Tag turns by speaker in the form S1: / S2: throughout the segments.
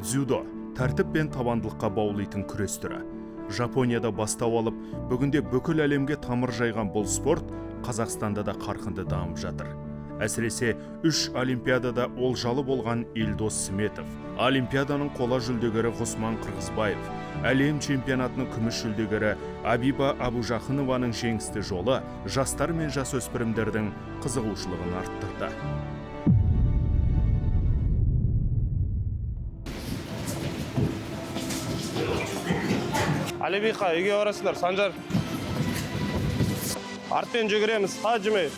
S1: Дзюдо тәртіп пен табандылыққа баулитын күрес түрі. Жапонияда бастау алып, бүгінде бүкіл әлемге тамыр жайған бұл спорт Қазақстанда да қарқынды дамып жатыр. Әсіресе үш олимпиадада олжалы болған Елдос Сметов, олимпиаданың қола жүлдегері Ғұсман Қырғызбаев, әлем чемпионатының күміс жүлдегері Абиба Абужақынованың жеңісті жолы жастар мен жасөспірімдердің қызығушылығын арттырды.
S2: Алибиқа, үйге барасыңдар, Санжар. Артпен жүгіреміз, Хаджимей.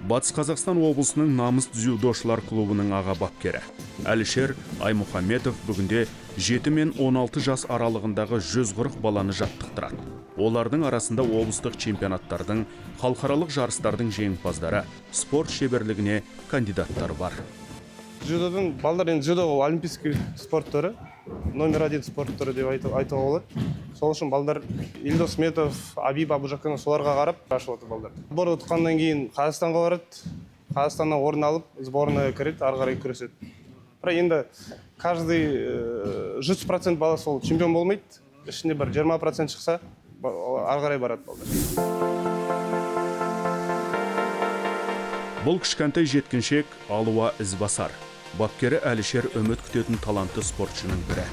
S1: Батыс Қазақстан облысының Намыс дзюдошылар клубының аға бапкері Әлішер Аймұхаметов бүгінде 7 мен 16 жас аралығындағы 140 баланы жаттықтырады. Олардың арасында облыстық чемпионаттардың, халықаралық жарыстардың жеңімпаздары, спорт шеберлігіне кандидаттар бар.
S2: Дзюдодан балдар, енді дзюдо ол олимпийский спорт түрі, номер один спорт түрі деп айтуға болады. Сол үшін балдар Елдос Сметов, Абиба Абужақынов, соларға қарап ашып отыр балдар. Отбор ұтқаннан кейін Қазақстанға барады, Қазақстаннан орын алып, сборныйға кіреді, ары қарай күреседі. Бірақ енді каждый 100% бала сол чемпион болмайды, ішінде бір 20% шықса, ары қарай барады балдар.
S1: Бұл кішкентай жеткіншек Алуа Ізбасар. Бапкері Әлішер үміт күтетін талантты спортшының бірі.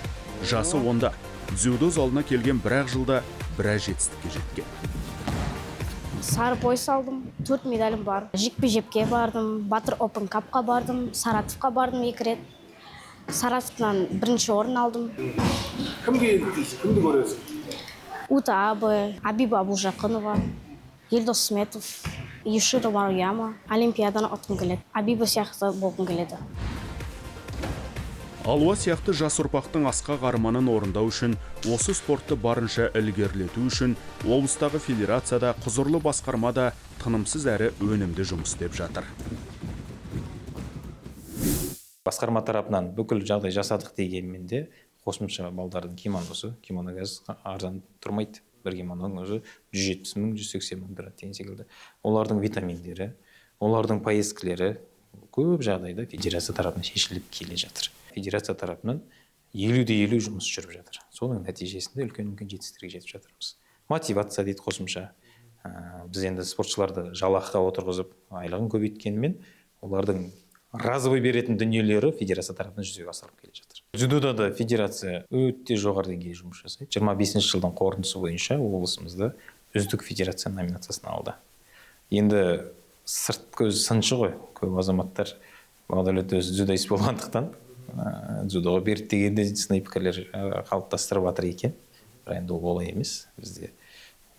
S1: Жасы 10-да, дзюдо залына келген бір-ақ жылда біраз жетістікке жеткен.
S3: Сары пояс алдым, 4 медалім бар. Жекпе-жекке бардым, Батыр Open Cup-қа бардым, Саратовқа бардым 2 рет. Саратовтан бірінші орын алдым.
S4: Кімге еліктейсің, кімді көресің?
S3: Ута Абе, Абиба Абужақынова, Елдос Сметов, Юширо Маруяма. Олимпиаданы ұтқым келеді. Абиба сияқты болғым келеді.
S1: Алуа сияқты жас ұрпақтың асқақ арманын орындау үшін, осы спортты барынша ілгерілету үшін облыстағы федерацияда, құзырлы басқармада тынымсыз әрі өнімді жұмыс істеп жатыр.
S5: Басқарма тарапынан бүкіл жағдай жасадық дегенмен де қосымша балдардың кимоносы, кимоно қазір арзан тұрмайды. Бір кимононың өзі 170 мың, 180 мың тұрады деген секілді. Олардың витаминдері, олардың поездкілері көп жағдайда федерация тарапынан шешіліп келе жатыр. Федерация тарапынан 50-50 жұмыс жүріп жатыр. Соның нәтижесінде үлкен-үлкен жетістіктерге жетіп жатырмыз. Мотивация дейді қосымша. Біз енді спортшыларды жалақыға отырғызып, айлығын көбейткенмен, олардың разовый беретін дүниелері федерация тарапынан жүзеге асырылып келе жатыр. Дзюдода да федерация өте жоғары деңгейде жұмыс жасайды. Жиырма бесінші жылдың қорытындысы бойынша облысымызда үздік федерация номинациясын алды. Енді сырт көз сыншы ғой, көп азаматтар Бағдәулет өзі дзюдоист болғандықтан, дзюдоға берді дегенде сыни пікірлер қалыптастырып жатыр екен. Бірақ енді ол олай емес. Бізде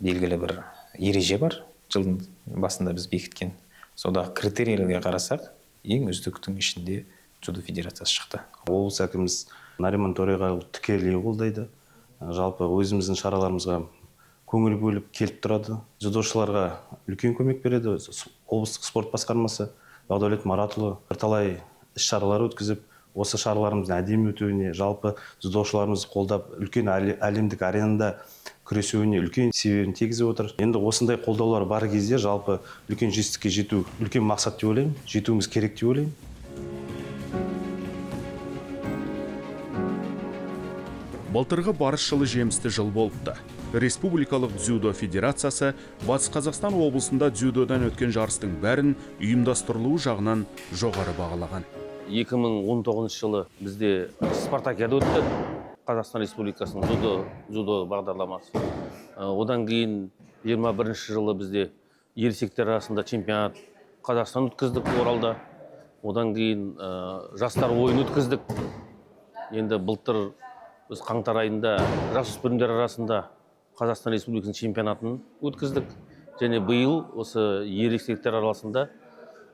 S5: белгілі бір ереже бар, жылдың басында біз бекіткен. Сондағы критерийлерге қарасақ, ең үздіктің ішінде дзюдо федерациясы шықты.
S6: Облыс әкіміміз Нариман Төреғалиев тікелей қолдайды. Жалпы өзіміздің шараларымызға көңіл бөліп келіп тұрады. Дзюдошыларға үлкен көмек береді. Облыстық спорт басқармасы Бағдәулет Маратұлы бірталай іс-шаралар өткізіп, осы шараларымыздың әдемі өтуіне, жалпы дзюдошыларымызды қолдап, үлкен әлемдік аренада күресуіне үлкен себебін тигізіп отыр. Енді осындай қолдаулар бар кезде жалпы үлкен жетістікке жету үлкен мақсат деп ойлаймын, жетуіміз керек деп ойлаймын.
S1: Былтырғы Барыс жылы жемісті жыл болыпты. Республикалық дзюдо федерациясы Батыс Қазақстан облысында дзюдодан өткен жарыстың бәрін ұйымдастырылуы жағынан жоғары бағалаған.
S7: Екі мың он тоғызыншы жылы бізде спартакиада өтті. Қазақстан Республикасының дзюдо бағдарламасы. Одан кейін жиырма бірінші жылы бізде ересектер арасында чемпионат Қазақстан өткіздік Оралда. Одан кейін жастар ойын өткіздік. Енді былтыр біз қаңтар айында жасөспірімдер арасында Қазақстан Республикасының чемпионатын өткіздік. Және биыл осы ересектер арасында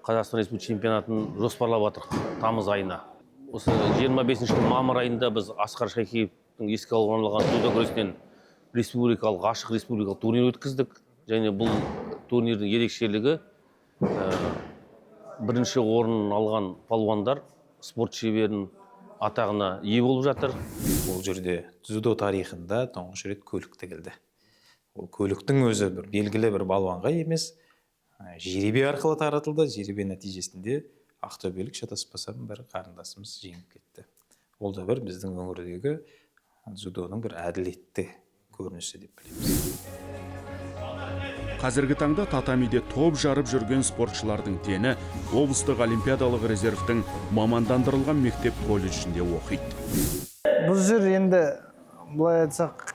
S7: Қазақстан Республикасы чемпионатын жоспарлап жатырмыз тамыз айына. Осы жиырма бесінші жыл мамыр айында біз Асқар Шайкеевтің еске алуға арналған дзюдо күресінен республикалық, ашық республикалық турнир өткіздік. Және бұл турнирдің ерекшелігі, бірінші орын алған палуандар спорт шеберінің атағына ие болып жатыр.
S5: Бұл жерде дзюдо тарихында тұңғыш рет көлік тігілді. Ол көліктің өзі бір белгілі бір балуанға емес, жеребе арқылы таратылды. Жеребе нәтижесінде ақтөбелік, шатаспасам, бір қарындасымыз жеңіп кетті. Ол да бір біздің өңірдегі дзюдоның бір әділетті көрінісі деп білеміз.
S1: Қазіргі таңда татамиде топ жарып жүрген спортшылардың дені облыстық олимпиадалық резервтің мамандандырылған мектеп колледжінде оқиды.
S8: Бұл жер енді былай айтсақ,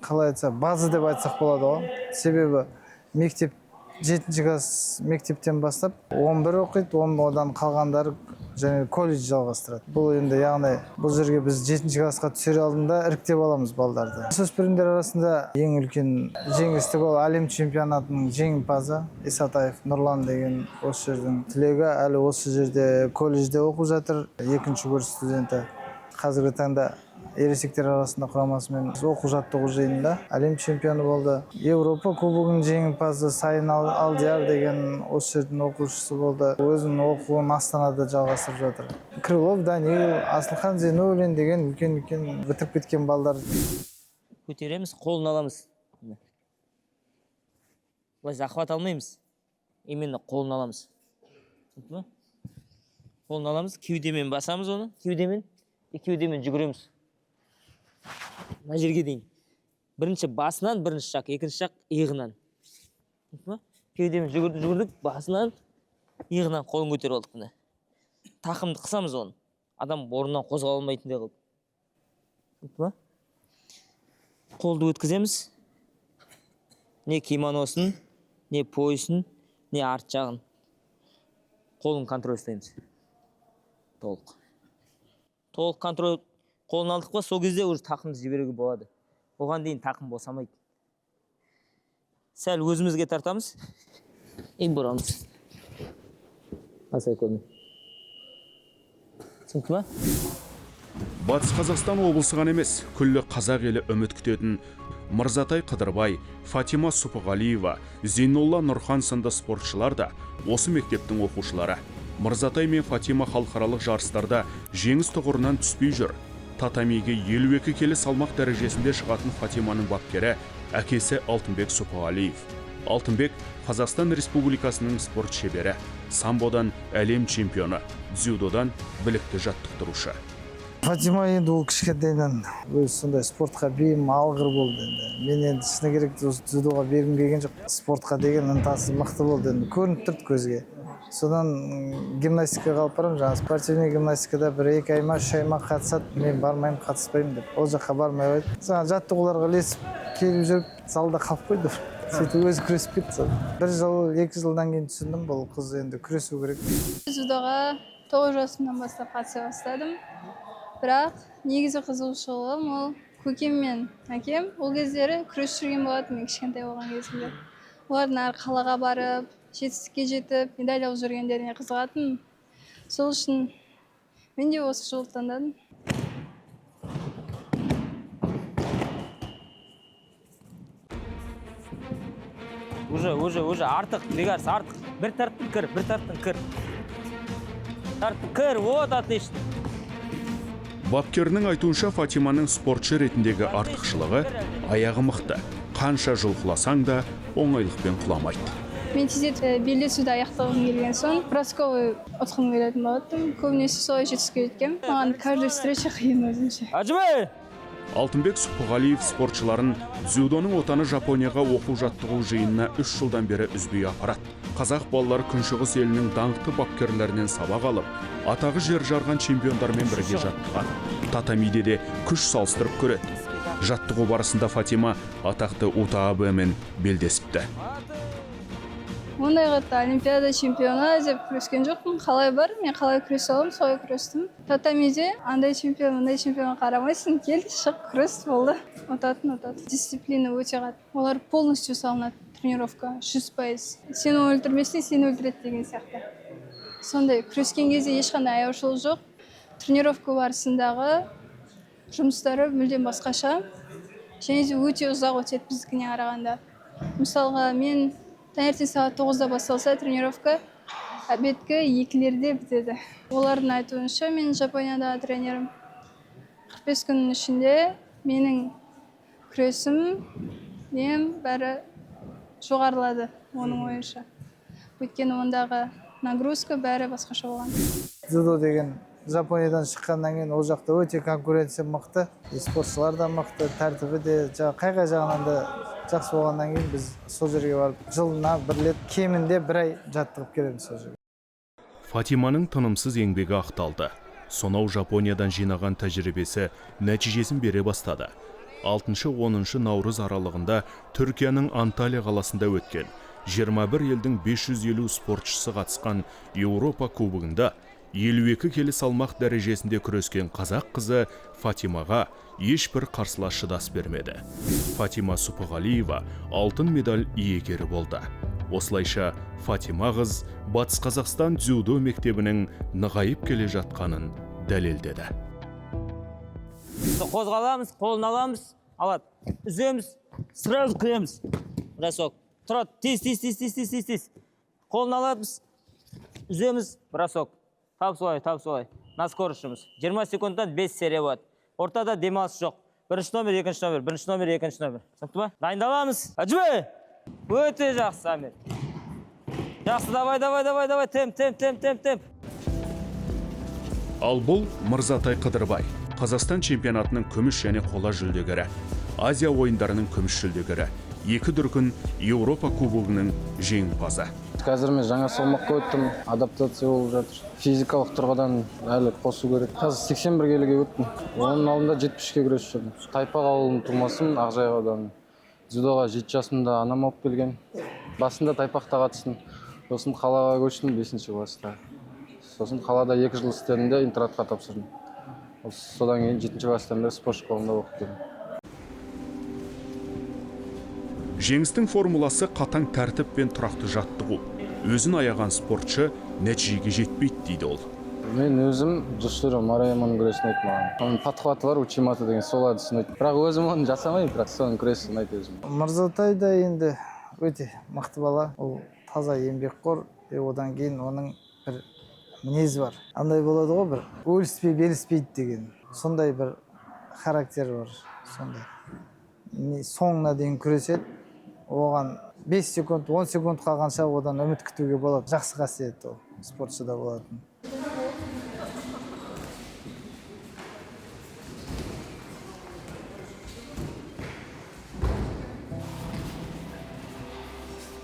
S8: қалай айтсақ, база деп айтсақ болады ғой. Себебі мектеп 7 класс мектептен бастап 11 оқиды, 10 одан қалғандары және колледж жалғастырады. Бұл енді яғни бұл жерге біз 7 классқа түсер алдында іріктеп аламыз балдарды. Жасөспірімдер арасында ең үлкен жеңістік ол әлем чемпионатының жеңімпазы Исатаев Нұрлан деген осы жердің түлегі, әлі осы жерде колледжде оқып жатыр, 2-ші курс студенті. Қазіргі таңда ересектер арасында құрамасымен оқу жаттығу жиынында әлем чемпионы болды. Еуропа кубогының жеңімпазы Сайын Алдияр деген осы жердің оқушысы болды. Өзінің оқуын Астанада жалғастырып жатыр. Крылов Данил, Асылхан Зейнуллин деген үлкен-үлкен бітіріп кеткен балдар.
S9: Көтереміз, қолын аламыз. Былай захват алмаймыз. Именно қолын аламыз. Түсінікті ме? Қолын аламыз, кеудемен басамыз оны, кеудемен, кеудемен жүгіреміз. Мына жерге дейін. Бірінші басынан, бірінші жақ, екінші жақ иығынан. Түсінікті ме? Кеудемен жүгірдік, жүгірдік, басынан, иығынан қолын көтеріп алдық міне. Тақымды қысамыз оны. Адам орнынан қозғала алмайтындай қылып. Түсінікті ме? Қолды өткіземіз. Не кимоносын, не поясын, не арт жағын. Қолын контроль ұстаймыз. Толық. Толық контроль қолын алдық па, сол кезде уже тақымды жіберуге болады. Оған дейін тақым босамайды. Сәл өзімізге тартамыз. И бұрамыз. Асай көрме. Түсінікті ма?
S1: Батыс Қазақстан облысы ғана емес, күллі қазақ елі үміт күтетін Мырзатай Қыдырбай, Фатима Сұпығалиева, Зейнолла Нұрхан сынды спортшылар да осы мектептің оқушылары. Мырзатай мен Фатима халықаралық жарыстарда жеңіс тұғырынан түспей жүр. Татамиге 52 келі салмақ дәрежесінде шығатын Фатиманың бапкері әкесі Алтынбек Сұпығалиев. Алтынбек Қазақстан Республикасының спорт шебері, самбодан әлем чемпионы, дзюдодан білікті жаттықтырушы.
S8: Фатима енді ол кішкентайынан өзі сондай спортқа бейім, алғыр болды енді. Мен енді шыны керек осы дзюдоға бергім келген жоқ. Спортқа деген ынтасы мықты болды енді, көрініп тұрды көзге. Содан гимнастикаға алып барамын, жаңағы спортивный гимнастикада 1-2 ай ма, 3 ай ма қатысады, мен бармаймын, қатыспаймын деп. Ол жаққа бармай қойды. Жаңағы жаттығуларға ілесіп келіп жүріп залда қалып қойды. Сөйтіп өзі күресіп кетті сол. 1 жыл, 2 жылдан кейін түсіндім, бұл қыз енді күресу керек.
S10: Дзюдоға 9 жасымнан бастап қатыса бастадым. Бірақ негізгі қызығушылығым ол көкем мен әкем ол кездері күресіп жүрген болатын мен кішкентай болған кезімде. Олардың әр қалаға барып, жетістікке жетіп, медаль алып жүргендеріне қызығатын. Сол үшін мен де осы жолды таңдадым.
S9: Уже, артық, Бекарыс, артық. Бір тарттың кір, бір тарттың кір. Тарттың кір, вот, отлично.
S1: Бапкерінің айтуынша, Фатиманың спортшы ретіндегі артықшылығы аяғы мықты. Қанша жұлқыласаң да оңайлықпен құламайды.
S10: Мен тездетіп белдесуді аяқтағым келген соң бросковый ұтқым келетін болатын. Көбінесе солай жетістікке жеткенмін. Маған каждый встреча қиын өзімше.
S9: Ажыбай!
S1: Алтынбек Сұпығалиев спортшыларын дзюдоның отаны Жапонияға оқу жаттығу жиынына 3 жылдан бері үзбей апарады. Қазақ балалары күншығыс елінің даңқты бапкерлерінен сабақ алып, атағы жер жарған чемпиондармен бірге жаттығады. Татамиде де күш салыстырып көреді. Жаттығу барысында Фатима атақты Утаабемен белдесіпті.
S10: Ондай қатты олимпиада чемпионы деп күрескен жоқпын. Қалай бар, мен қалай күресе аламын, солай күрестім. Татамиде андай чемпион, мындай чемпион қарамайсың, кел, шық, күрес, болды. Ұтатын, ұтады. Дисциплина өте қатты. Олар полностью салынады тренировка, 100%. Сен оны өлтірмесең, сені өлтіреді деген сияқты. Сондай күрескен кезде ешқандай аяушылық жоқ. Тренировка барысындағы жұмыстары мүлдем басқаша. Және де өте ұзақ өтеді біздікіне қарағанда. Мысалға, мен таңертең сағат 9-да басталса тренировка, обедкі 2-лерде бітеді. Олардың айтуынша, мен Жапониядағы тренерім 45 күннің ішінде менің күресім, нем бәрі жоғарылады оның ойынша. Өйткені ондағы нагрузка бәрі басқаша болған.
S8: Дзюдо деген Жапониядан шыққаннан кейін ол жақта өте конкуренция мықты, спортшылар да мықты, тәртібі де қай-қай жағынан да жақсы болғаннан кейін біз сол жерге барып жылына бір рет кемінде бір ай жаттығып келеміз сол жерге.
S1: Фатиманың тынымсыз еңбегі ақталды. Сонау Жапониядан жинаған тәжірибесі нәтижесін бере бастады. 6-10 наурыз аралығында Түркияның Анталия қаласында өткен 21 елдің 550 спортшысы қатысқан Еуропа кубогында 52 келі салмақ дәрежесінде күрескен қазақ қызы Фатимаға ешбір қарсылас шыдас бермеді. Фатима Сұпығалиева алтын медаль иегері болды. Осылайша Фатима қыз Батыс Қазақстан дзюдо мектебінің нығайып келе жатқанын дәлелдеді.
S9: Қозғаламыз, қолын аламыз, алады. Үземіз, сразу кіреміз. Бросок. Тұрады, тез, тез, тез, тез, тез, тез, тез. Қолын аламыз, үземіз, бросок. Тап солай, тап солай. На скорость жұмыс. 20 секундтан 5 серия болады. Ортада демалыс жоқ. Бірінші номер, екінші номер, бірінші номер, екінші номер. Түсінікті ма? Дайындаламыз. Әжібе! Өте жақсы, Амир. Жақсы, давай, давай, давай, давай. Темп, темп, темп, темп, темп.
S1: Ал бұл Мырзатай Қыдырбай, Қазақстан чемпионатының күміс және қола жүлдегері, Азия ойындарының күміс жүлдегері, екі дүркін Еуропа кубогының жеңімпазы.
S11: Қазір мен жаңа салмаққа өттім, адаптация болып жатыр. Физикалық тұрғыдан әлі қосу керек. Қазір 81 келіге өттім. Оның алдында 70-ке күресіп жүрдім. Тайпақ ауылының тумасымын, Ақжайық ауданы. Дзюдоға 7 жасымда анам алып келген. Басында Тайпақта қатыстым. Сосын қалаға көштім 5 класста. Сосын қалада 2 жыл істедім де интернатқа тапсырдым. Содан кейін 7 класстан бері спорт школында оқып келдім.
S1: Жеңістің формуласы қатаң тәртіп пен тұрақты жаттығу. Өзін аяған спортшы нәтижеге жетпейді дейді ол.
S11: Мен өзім Джоширо Мараяманың күресі ұнайды маған. Оның подхваты бар, учимата деген сол әдіс ұнайды. Бірақ өзім оны жасамаймын, бірақ соның күресі ұнайды өзім.
S8: Мырзатай да енді өте мықты бала. Ол таза еңбекқор, одан кейін оның бір мінезі бар. Андай болады ғой, бір өліспей беріспейді деген. Сондай бір характері бар, сондай. Соңына дейін күреседі. Оған 5 секунд, 10 секунд қалғанша одан үміт күтуге болады. Жақсы қасиет ол спортшыда болатын.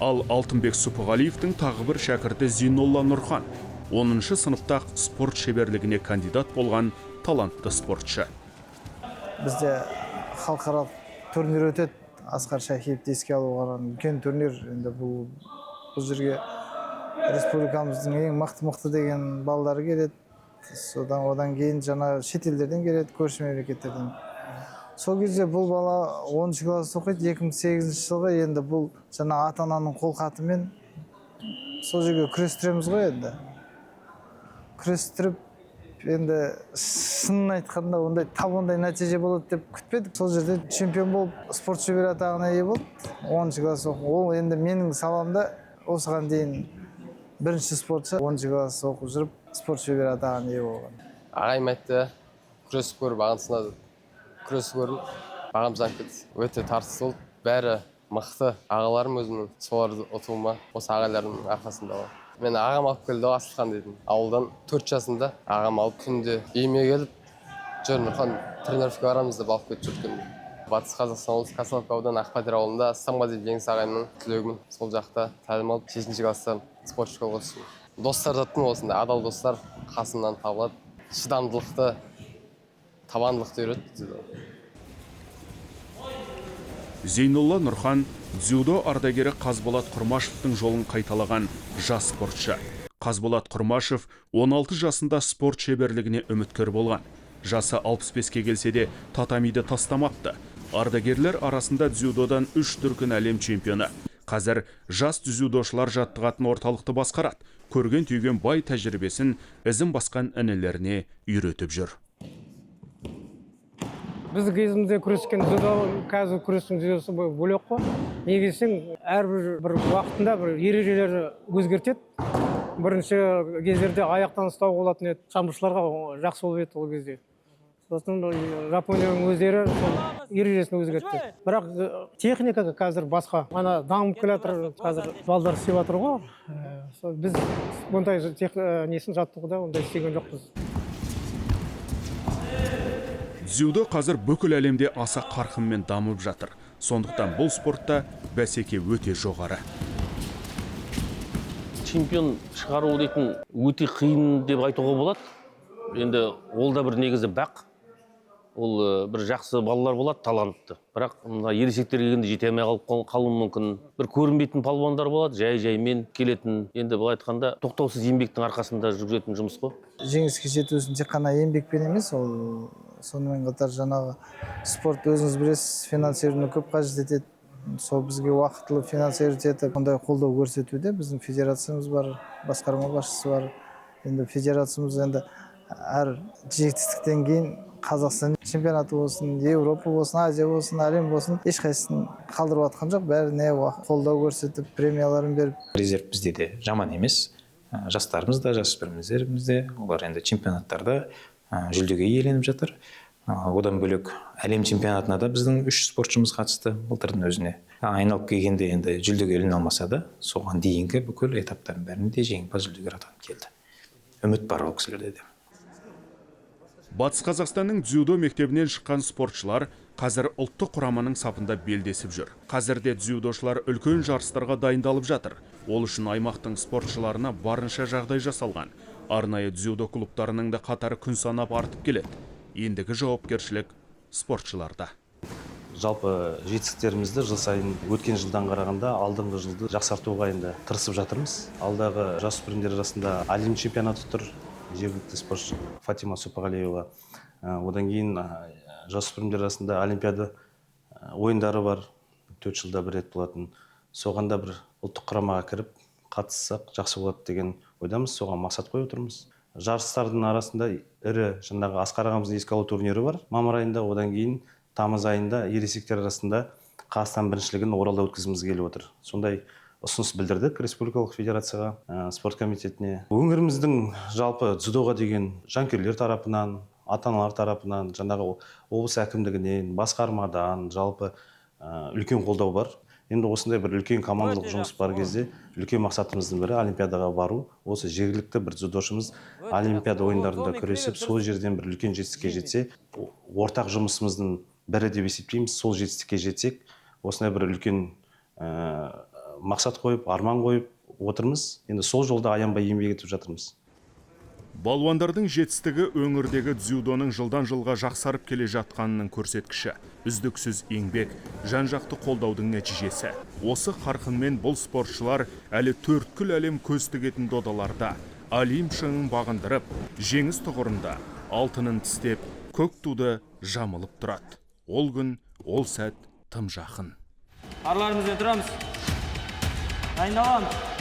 S1: Ал Алтынбек Сұпығалиевтің тағы бір шәкірті Зейнолла Нұрхан, 10-шы сыныпта спорт шеберлігіне кандидат болған талантты спортшы.
S8: Бізде халықаралық турнир өтеді. Асқар Шахиевті еске алуға үлкен турнир. Енді бұл жерге республикамыздың ең мықты-мықты деген балдары келеді. Содан одан кейін жаңа шетелдерден келеді, көрші мемлекеттерден. Сол кезде бұл бала 10 класс оқиды, 2008 жылғы. Енді бұл жаңа ата-ананың қолхатымен сол жерге күрестіреміз ғой енді. Күрестіріп, енді шынын айтқанда ондай тап ондай нәтиже болады деп күтпедік. Сол жерде чемпион болып, спорт шебері атағына ие болды. 10 класс оқып. Ол енді менің саламда осыған дейін бірінші спортшы, 10 класс оқып жүріп спорт шебері атағына ие болған.
S12: Ағайым айтты, күресіп көр, бағын сынады. Күресіп көрдім, бағым жанып кетті. Өте тартысты болды, бәрі мықты ағаларым өзімнің, соларды ұтуыма осы ағайларымның арқасында болды. Мен ағам алып келді, Асылхан дейтін. Ауылдан 4 жасында ағам алып күнде үйіме келіп, жүр Нұрхан, тренировкаға барамыз деп алып кетіп жүрген. Батыс Қазақстан облысы Красновка ауданы Ақпәтер ауылында Самғазиев Жеңіс ағайымның түлегімін. Сол жақта тәлім алып, 7 класста спорт школаға түстім. Достар таптым, осындай адал достар қасымнан табылады. Шыдамдылықты, табандылықты үйретті дзюдо.
S1: Зейнолла Нұрхан дзюдо ардагері Қазболат Құрмашевтың жолын қайталаған жас спортшы. Қазболат Құрмашев 16 жасында спорт шеберлігіне үміткер болған. Жасы 65-ке келсе де татамиді тастамапты. Ардагерлер арасында дзюдодан 3 дүркін әлем чемпионы. Қазір жас дзюдошылар жаттығатын орталықты басқарады. Көрген түйген бай тәжірибесін ізін басқан інілеріне үйретіп жүр.
S13: Біз кезімізде күрескен дзюдо, қазір күрестің дзюдосы бөлек қой. Неге десең, әрбір бір уақытында бір ережелері өзгертеді. Бірінші кездерде аяқтан ұстауға болатын еді, самбошыларға жақсы болып еді ол кезде. Сосын Жапонияның өздері сол ережесін өзгертті. Бірақ техника қазір басқа. Ана дамып келе жатыр, қазір балдар істеп жатыр ғой. Сол біз бұндай несін жаттығуда ондай істеген жоқпыз.
S1: Дзюдо қазір бүкіл әлемде аса қарқынмен дамып жатыр. Сондықтан бұл спортта бәсеке өте жоғары.
S7: Чемпион шығару дейтін өте қиын деп айтуға болады. Енді ол да бір негізі бақ. Ол бір жақсы балалар болады, талантты. Бірақ мына ересектер келгенде жете алмай қалып қалуы мүмкін. Бір көрінбейтін палуандар болады, жай жаймен келетін. Енді былай айтқанда, тоқтаусыз еңбектің арқасында жүргізетін жұмыс қой.
S8: Жеңіске жету үшін тек қана еңбекпен емес, ол сонымен қатар жаңағы спорт, өзіңіз білесіз, финансирование көп қажет етеді. Сол бізге уақытылы финансировать етіп, ондай қолдау көрсетуде. Біздің федерациямыз бар, басқарма басшысы бар. Енді федерациямыз енді әр жетістіктен кейін, Қазақстан чемпионаты болсын, Еуропа болсын, Азия болсын, әлем болсын, ешқайсысын қалдырып жатқан жоқ, бәріне қолдау көрсетіп, премияларын беріп.
S5: Резерв бізде де жаман емес. Жастарымыз да, жасөспірімдеріміз де, олар енді чемпионаттарда жүлдеге иеленіп жатыр. Одан бөлек, әлем чемпионатына да біздің үш спортшымыз қатысты былтырдың өзіне. Айналып келгенде, енді жүлдеге іліне алмаса да, соған дейінгі бүкіл этаптардың бәрінде жеңімпаз, жүлдегер атанып келді. Үміт бар ол кісілерде де.
S1: Батыс Қазақстанның дзюдо мектебінен шыққан спортшылар қазір ұлттық құраманың сапында белдесіп жүр. Қазірде дзюдошылар үлкен жарыстарға дайындалып жатыр. Ол үшін аймақтың спортшыларына барынша жағдай жасалған. Арнайы дзюдо клубтарының да қатары күн санап артып келеді. Ендігі жауапкершілік спортшыларда.
S6: Жалпы жетістіктерімізді жыл сайын, өткен жылдан қарағанда алдыңғы жылды жақсартуға енді тырысып жатырмыз. Алдағы жасөспірімдер арасында әлем чемпионаты тұр, жергілікті спортшы Фатима Сұпығалиева. Одан кейін жасөспірімдер арасында Олимпиада ойындары бар, 4 жылда бір рет болатын. Соған да бір ұлттық құрамаға кіріп қатыссақ, жақсы болады деген ойдамыз, соған мақсат қойып отырмыз. Жарыстардың арасында ірі жаңағы Асқар ағамыздың еске алу турнирі бар мамыр айында. Одан кейін тамыз айында ересектер арасында Қазақстан біріншілігін Оралда өткізгіміз келіп отыр. Сондай ұсыныс білдірдік республикалық федерацияға, спорт комитетіне. Өңіріміздің жалпы дзюдоға деген жанкүйерлер тарапынан, ата аналар тарапынан, жаңағы облыс әкімдігінен, басқармадан жалпы үлкен қолдау бар. Енді осындай бір үлкен командалық жұмыс бар кезде, үлкен мақсатымыздың бірі — олимпиадаға бару. Осы жергілікті бір дзюдошымыз Олимпиада ойындарында күресіп, сол жерден бір үлкен жетістікке жетсе, ортақ жұмысымыздың бірі деп есептейміз. Сол жетістікке жетсек, осындай бір үлкен мақсат қойып, арман қойып отырмыз. Енді сол жолда аянбай еңбек етіп жатырмыз.
S1: Балуандардың жетістігі — өңірдегі дзюдоның жылдан жылға жақсарып келе жатқанының көрсеткіші. Үздіксіз еңбек, жан-жақты қолдаудың нәтижесі. Осы қарқынмен бұл спортшылар әлі төрткүл әлем көз тігетін додаларда Олимп шыңын бағындырып, жеңіс тұғырында алтынын тістеп, көк туды жамылып тұрады. Ол күн, ол сәт тым жақын.
S9: Араларымызбен тұрамыз, дайындаламыз.